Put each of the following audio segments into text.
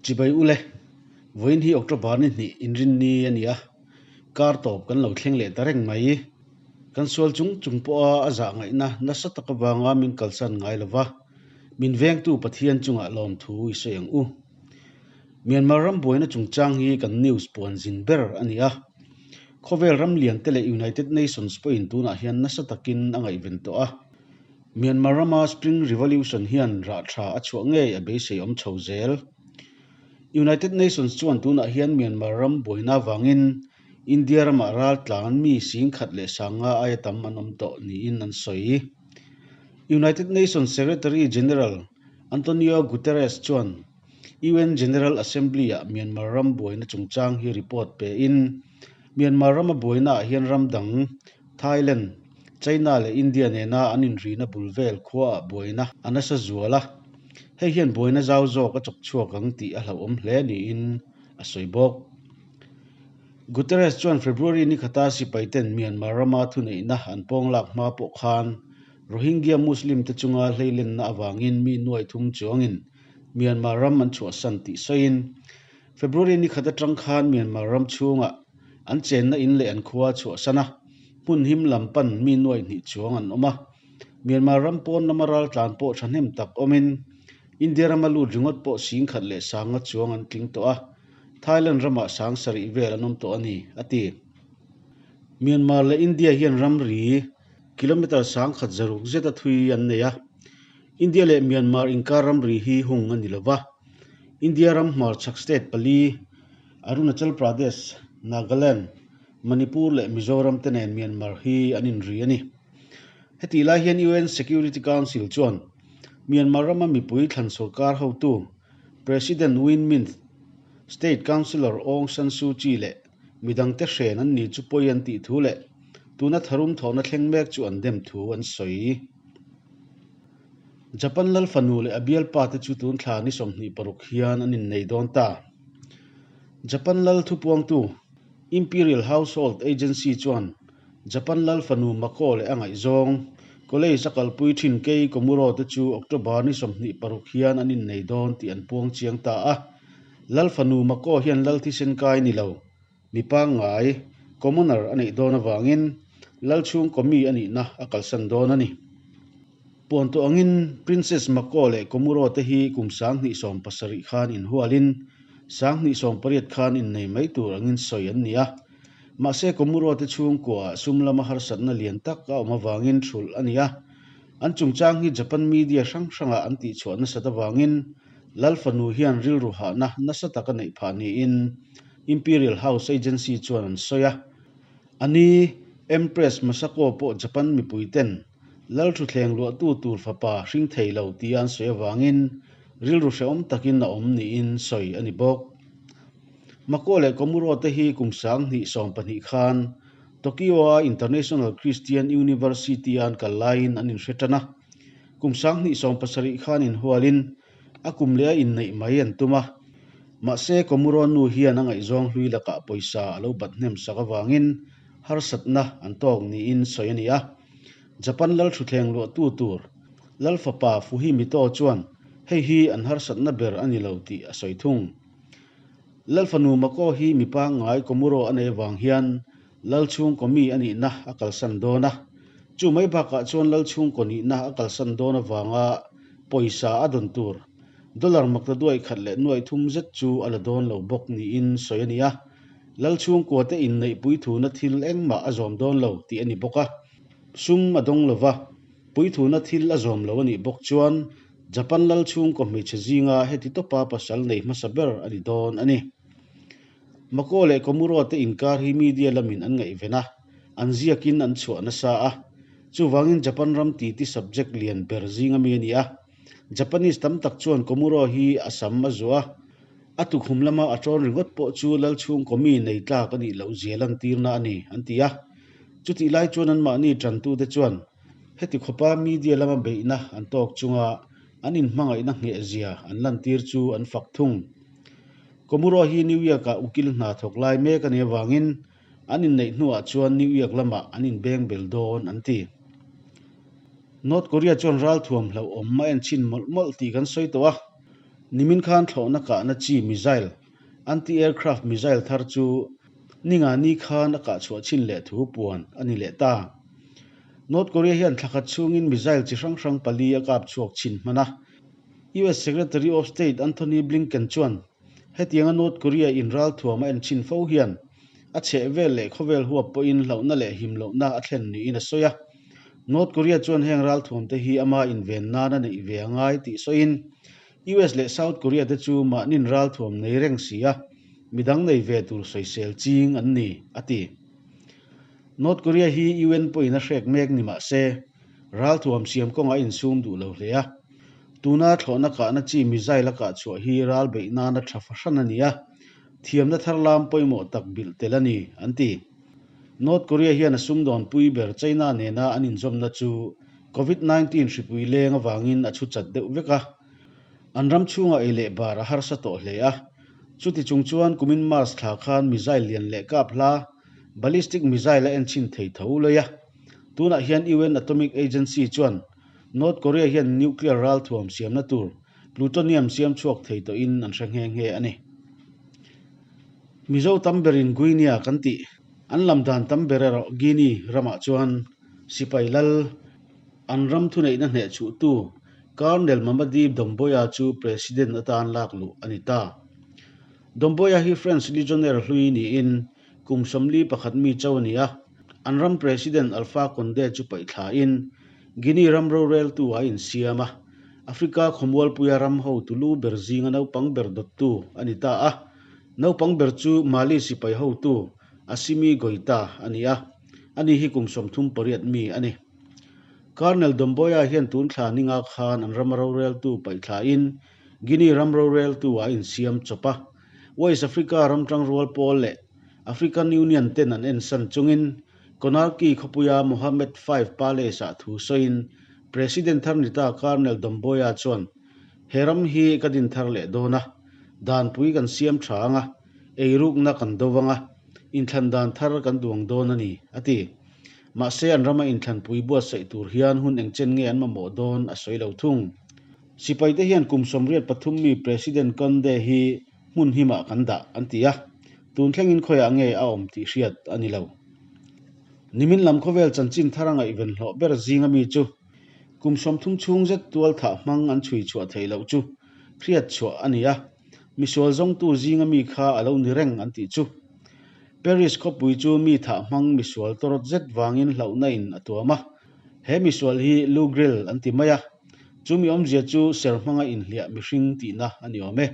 Chibai ule, vawiin hi October ni hnih inrinni a ni a, kar tawp kan lo thleng leh ta reng mai. Kan sual chung chung pawha a zah ngaihna nasa tak avanga min kalsan ngai lo va, min vengtu Pathian chungah lawmthu i sawi ang u. Myanmar ram buaina chungchang hi kan news puan zin ber a ni a, khawvel ram lian te leh United Nations pawhin tunah hian nasa takin a ngaihven tawh a. Myanmar rama Spring Revolution hian rah tha a chhuah ngei a beisei awm chho zel. United Nations chuan tunah hian Myanmar ram buaina avangin India ramah ral tlan mi sing khat leh sanga aia tam an awm tawh niin an sawi. United Nations Secretary General Antonio Guterres chuan UN General Assembly-ah Myanmar ram buaina chungchang hi report pein Myanmar rama buainaah hian ram dang Thailand, China leh India nena an inrina bul vel khuaah buaina a nasa zual a, hei hian buaina zau zawk a chawk chhuak ang tih a hlauhawm hle niin a sawi bawk. Guterres chuan February ni khata sipai ten Myanmar rama thuneihna an pawng lak hma pawh khan Rohingya Muslim te chunga hleilenna avangin mi nuai thum chuangin Myanmar ram an chhuahsan tih sawiin February ni khat atang khan Myanmar ram chhungah an chenna in leh an khua chhuahsan a, hmun him lam pan mi nuai hnih chuang an awm a. Myanmar ram pawn lama raltlan pawh thahnem tak awmin India rama lut ringawt pawh sing khat leh sanga chuang an tling tawh a, Thailand ramah sang sarih vel an awm tawh a ni, a ti. Myanmar leh India hian ramri kilometre sang khat zaruk zeta thui an nei a, India leh Myanmar inkar ramri hi hung a ni lo va, India ram hmarchhak state pali Arunachal Pradesh, Nagaland, Manipur leh Mizoram te nen Myanmar hi an inri a ni. Hetih lai hian UN Security Council chuan Myanmar rama mipui thlan sorkar hotu President Win Myint, State Counsellor Aung San Suu Kyi leh midangte hren an ni chu pawi an tih thu leh tuna tharum thawhna thleng mek chu an dem thu an sawi. Japan lal fanu leh a bialpa te chu tun thla ni 26 hian an innei dawn ta. Japan lal thupuangtu Imperial Household Agency chuan Japan lal fanu Mako leh a ngaihzawng college a kalpui thin Kei Komuro te chu October ni 26 hian an innei dawn tih an puang chiang ta a. Lal fanu Mako hian lal thisen kai ni lo, mi pangngai, commoner, a neih dawn avangin lal chhungkaw mi a nihna a kalsan dawn a ni. Puan tawh angin Princess Mako leh Komuro te hi kum 2017 khan inhualin 2018 khan innei mai tur angin sawi an ni a. Mahse Komuro te chhungkuaah sum lama harsatna lian tak a awm avangin hrulh a ni a. An chungchang hi Japan media hrang hrangah an tihchhuah nasat avangin Lal fanu hian rilru hahna nasa tak a neih phah niin Imperial House Agency chuan an sawi a. A ni, Empress Masako pawh Japan mipuiten Lal thuthleng luahtu tur fapa hring thei lo tia an sawi avangin rilru hrehawm takin a awm niin sawi a ni bawk. Mako leh Komuro te hi kum 2012 khan Tokyo-a International Christian University-a an kal laiin an inhre tan a, kum 2017 khan inhualin a kum leh a inneih mai an tum a. Mahse, Komuro nu hian a ngaihzawng hlui lakah pawisa a lo bat hnem sak avangin harsatna an tawk niin sawi a ni a. Japan lal thuthleng luahtu tur Lal fapa Fuhimito chuan hei hi an harsatna ber a ni lo tih a sawi thung. Lal fanu Mako hi mi pangngai Komuro a nei avang hian Lal chhungkaw mi a nihna a kalsan dawn a. Chu mai bakah chuan Lal chhungkaw nihna a kalsan dawn avanga pawisa a dawn tur dollar makta duai khat leh nuai thum zet chu a la dawn lo bawk niin sawi a ni a. Lal chhungkua te inneihpui thuna thil engmah a zawm dawn lo tih a ni bawk a, sum a dawng lo va, puithuna thil a zawm lo a nih bawk chuan Japan lal chhungkaw hmeichhe zinga heti tawpa pasal nei hmasa ber a ni dawn a ni. Mako leh Komuro te inkar hi media lamin an ngaihven a, an ziakin an chhuah nasa a, chuvangin Japan ram titi subject lian ber zinga mi a ni a. Japanese tam tak chuan Komuro hi a sam a zuah a, a tukhum lama a tawn ringawt pawh chu lal chhungkaw mi nei tlak a nih loh zia lantirna a ni, an ti a. Chutih lai chuan anmahni tantute chuan heti khawpa media lama beihna an tawk chunga an inhmangaihna nghehzia an lantir chu an fak thung. Komuro hi New York-ah ukil hna thawk lai mek a nih avangin an inneih hnuah chuan New York lamah an inbeng bel dawn an ti. North Korea chuan ralthuam hlauhawm a en chhin mawlh mawlh tih kan sawi tawh a. Nimin khan thlawhna kahna chi missile, anti-aircraft missile thar chu ninga ni khan a kah chhuah chin leh thu puan a ni leh ta. North Korea hian thla khat chhungin missile chi hrang hrang pali a kap chhuak chin hman a. US Secretary of State Antony Blinken chuan hetianga North Korea in ralthuam a en chhin fo hian a chheh vel leh khawvel huap pawhin hlauhna leh himlohna a thlen niin a sawi a. North Korea chuan heng ralthuamte hi ama inven nan a neih ve a ngai tih sawiin US leh South Korea te chu mahnin ralthuam nei reng si a, midang nei ve tur sawisel ching an ni, a ti. North Korea hi UN pawhin a hrek mek ni mah se, ralthuam siam kawngah a insum duh lo hle a. Tuna thlawhna kahna chi missile a kah chhuah hi ral beih nana tha fahran a ni a, thiamna thar lam pawimawh tak bilh tel a ni, an ti. North Korea hian a sumdawnpui ber China nena an inzawmna chu Covid 19 hripui leng avangin a chhu chat deuh vek a. An ram chhungah ei leh bar a harsa tawh hle a. Chuti chung chuan kumin March thla khan missile lian leh kap hla, ballistic missile a enchhin thei tho lawih a. Tunah hian UN Atomic Agency chuan North Korea hian nuclear ralthuam siamna tur plutonium siam chhuak thei tawhin an hre nghe nghe a ni. Mizo tam berin Guinea kan tih an lam dan tam ber erawh Guinea ramah chuan sipai lal an ram thuneihna hneh chhuhtu Colonel Mamadi Doumbouya chu President atan lak luh a ni ta. Doumbouya hi French Legionnaire hlui niin kum 41 mi cho a ni a, an ram President Alpha Conde chu paihthlain Guinea ram roreltu a insiam a, Africa khawmualpuia ram hotu lu ber zinga naupang ber dawttu a ni ta a. Naupang ber chu Mali sipai hotu Assimi Goita a ni a, ani hi kum 38 mi a ni. Colonel Doumbouya hian tun thla ninga khan an ram roreltu paihthlain Guinea ram roreltu a insiam chawp a. West Africa ram tangrual pawl leh African Union ten an ensan chungin Conakry khawpuia Mohammed V Palace-ah thu sawiin President thar ni ta Colonel Doumbouya chuan He ram hi ka din thar leh dawn a, danpui kan siam tha ang a, eirukna kan do vang a, inthlan dan thar kan duang dawn a ni, a ti. Mahse an rama inthlanpui buatsaih tur hian hun engchen nge an mamawh dawn a sawi lo thung. Sipaite hian kum 83 mi President Conde hi hmun himah kan dah an ti a, tun thlengin khawiah nge a awm tih hriat a ni lo. Nimin lam khawvel chanchin thar a ngaihven hlawh ber zinga mi chu Kum 30 chhung zet tual thah hmang an chhui chhuah theih loh chu hriat chhuah a ni a, misual zawngtu zinga mi kha a lo ni reng an tih chu. Paris khawpui chu mi thah hmang misual tawrawt zet vangin hlauhna in a tuam a, he misual hi Lou Grill an ti mai a, chu mi awmzia chu ser hmanga inhliah mihring tihna a ni awm e.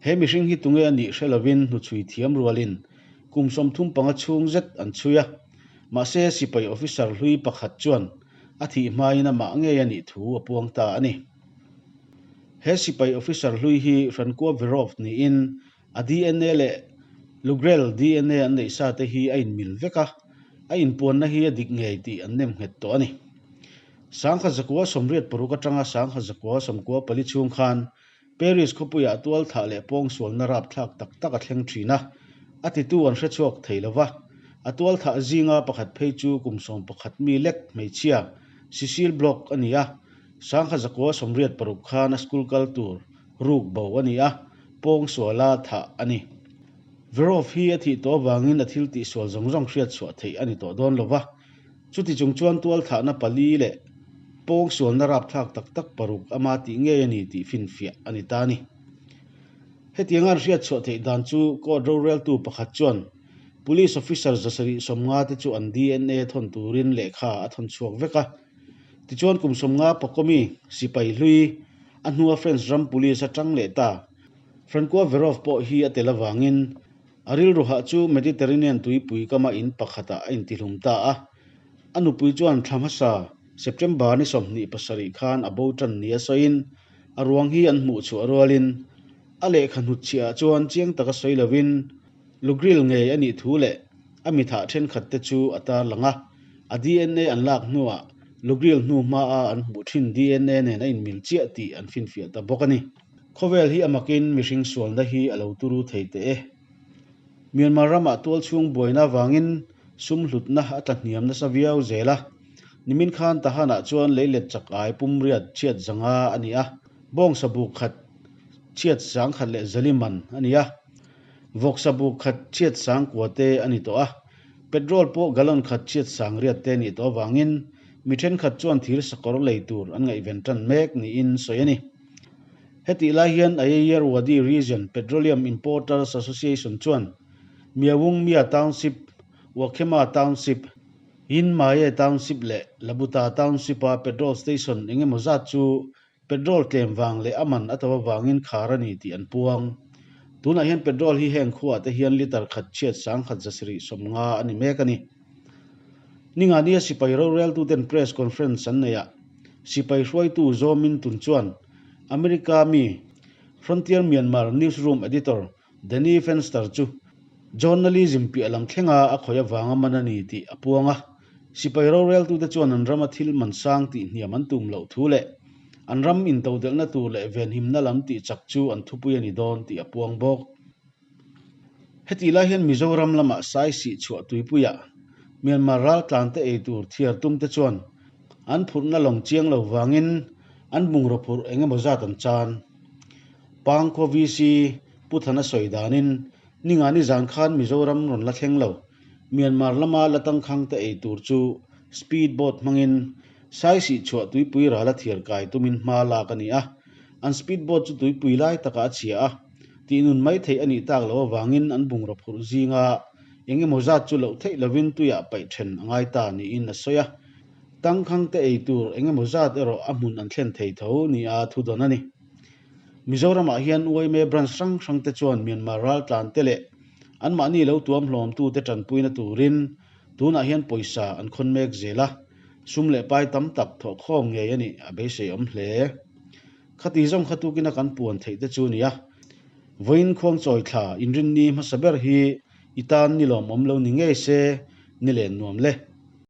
He mihring hi tunge a nih hre lovin hnuchhui thiam rualin kum 35 chhung zet an chhui a, mahse sipai officer hlui pakhat chuan a thih hmain amah ngei a nih thu a puang ta a ni. He sipai officer hlui hi Francois Verhoef niin a DNA leh Lugrel DNA an neih sa te hi a inmil vek a, a inpuanna hi a dik ngei tih an nem nghet tawh a ni. 1986 atanga 1994 chhung khan Paris khawpuiah tualthah leh pawngsualna rapthlak tak tak a thleng thin a, a titu an hrechhuak thei lo va. A tualthah zinga pakhat phei chu kum 11 mi lek hmeichhia Cecile Bloch a ni a, 1986 khan a school kal tur ruk bo a ni a, pawngsuala thah a ni. Verhoef hi a thih tawh avangin a thil tihsual zawng zawng hriatchhuah theih a ni tawh dawn lo va. Chuti chung chuan tualthahna pali leh pawngsualna rapthlak tak tak paruk ama tih ngei a ni tih finfiah a ni ta a ni. Hetianga an hriatchhuah theih dan chu court roreltu pakhat chuan police officer 750 te chu an DNA thawn turin lehkha a thawn chhuak vek a. Tichuan kum 50 pakawmi sipai hlui a hnua French ram police a tang leh ta. Francois Verhoef pawh hi a tel avangin A rilru hah chu Mediterranean tuipui kama in pakhatah a intihlum ta a. A nupui chuan thla hmasa September ni 27 khan a bo tan nia sawiin a ruang hi an hmuh chhuah rualin a lehkha hnutchhiah ah chuan chiang taka sawi lovin Lugril ngei a nih thu leh a mithah thenkhat te chu a tarlang a. A DNA an lak hnuah Lugril hnu hmaa an hmuh thin DNA nen a inmil chiah tih an finfiah ta bawk a ni. Khawvel hi a makin mihring sualna hi a lo turu thei teh e. Myanmar ramah tual chhung buaina avangin sum hlutna a tla hniam nasa viau zel a. Nimin khan Tahanah chuan leilet chak ai pum riat chhiat zanga a ni a, bawngsa buk khat Chhiat 10,000 leh 400 man a ni a, vawksa buk khat chhiat 9,000 te a ni tawh a, petrol pawh gallon khat chhiat 800 te a nih tawh avangin mi thenkhat chuan thir sakawr lei tur an ngaihven tan mek niin sawi a ni. Hetih lai hian Ayeyarwady Region Petroleum Importers Association chuan Myaung Mya Township, Wakhema Township, Yin Maye Township leh Labuta Township-a petrol station engemaw zat chu Petrol tlem vang leh a man a to avangin khar a ni tih an puang. Tunah hian petrol hi heng khuaah te hian litre khat chhiat 1150 a ni mek a ni. Ningania sipai roreltuten press conference an neih ah sipai hruaitu zawmin tun chuan America mi Frontier Myanmar Newsroom editor Danny Fenster chu journalism piah lam thlenga a khawih avanga man a ni tih a puang a. Sipai roreltute chuan an rama thil man sang tih hniam an tum loh thu leh an ram intodelhna tur leh venhimna lam tih chak chu an thupui a ni dawn tih a puang bawk. Hetih lai hian Mizoram lamah sai sih chhuah tuipuiah Myanmar raltlante ei tur thiar tumte chuan an phurhna lawng chiang lo vangin an bungraw phurh eng emaw zat an chan. Pangkhaw VC Pu Thana sawi danin Ningani zan khan Mizoram rawn la thleng lo. Myanmar lama la tangkhang te ei tur chu speed boat hmangin Saisih chhuah tuipui rala thiar kai tumin hma lak a ni a. An speed boat chu tuipui lai takah a chhia a, tihnun mai theih a nih tak loh avangin an bungraw phurh zinga eng emaw zat chu loh theih lovin tuiah paih then a ngai ta niin a sawi a. Tangkhang te ei tur eng emaw zat erawh a hmun an thlen thei tho nia thudawn a ni. Mizoramah hian yma branch hrang hrang te chuan Myanmar raltlan te leh anmahni lo tuam hlawmtute tanpuina turin tunah hian pawisa an khawn mek zel a, sum leh pai tam tak thawhkhawm ngei a nih a beisei awm hle. Khati zawng kha tukina kan puan theih te chu a ni a, vawiin khuangchawi thla inrinni hmasa ber hi i tan ni lawmawm lo ni ngei se, ni len nuam le.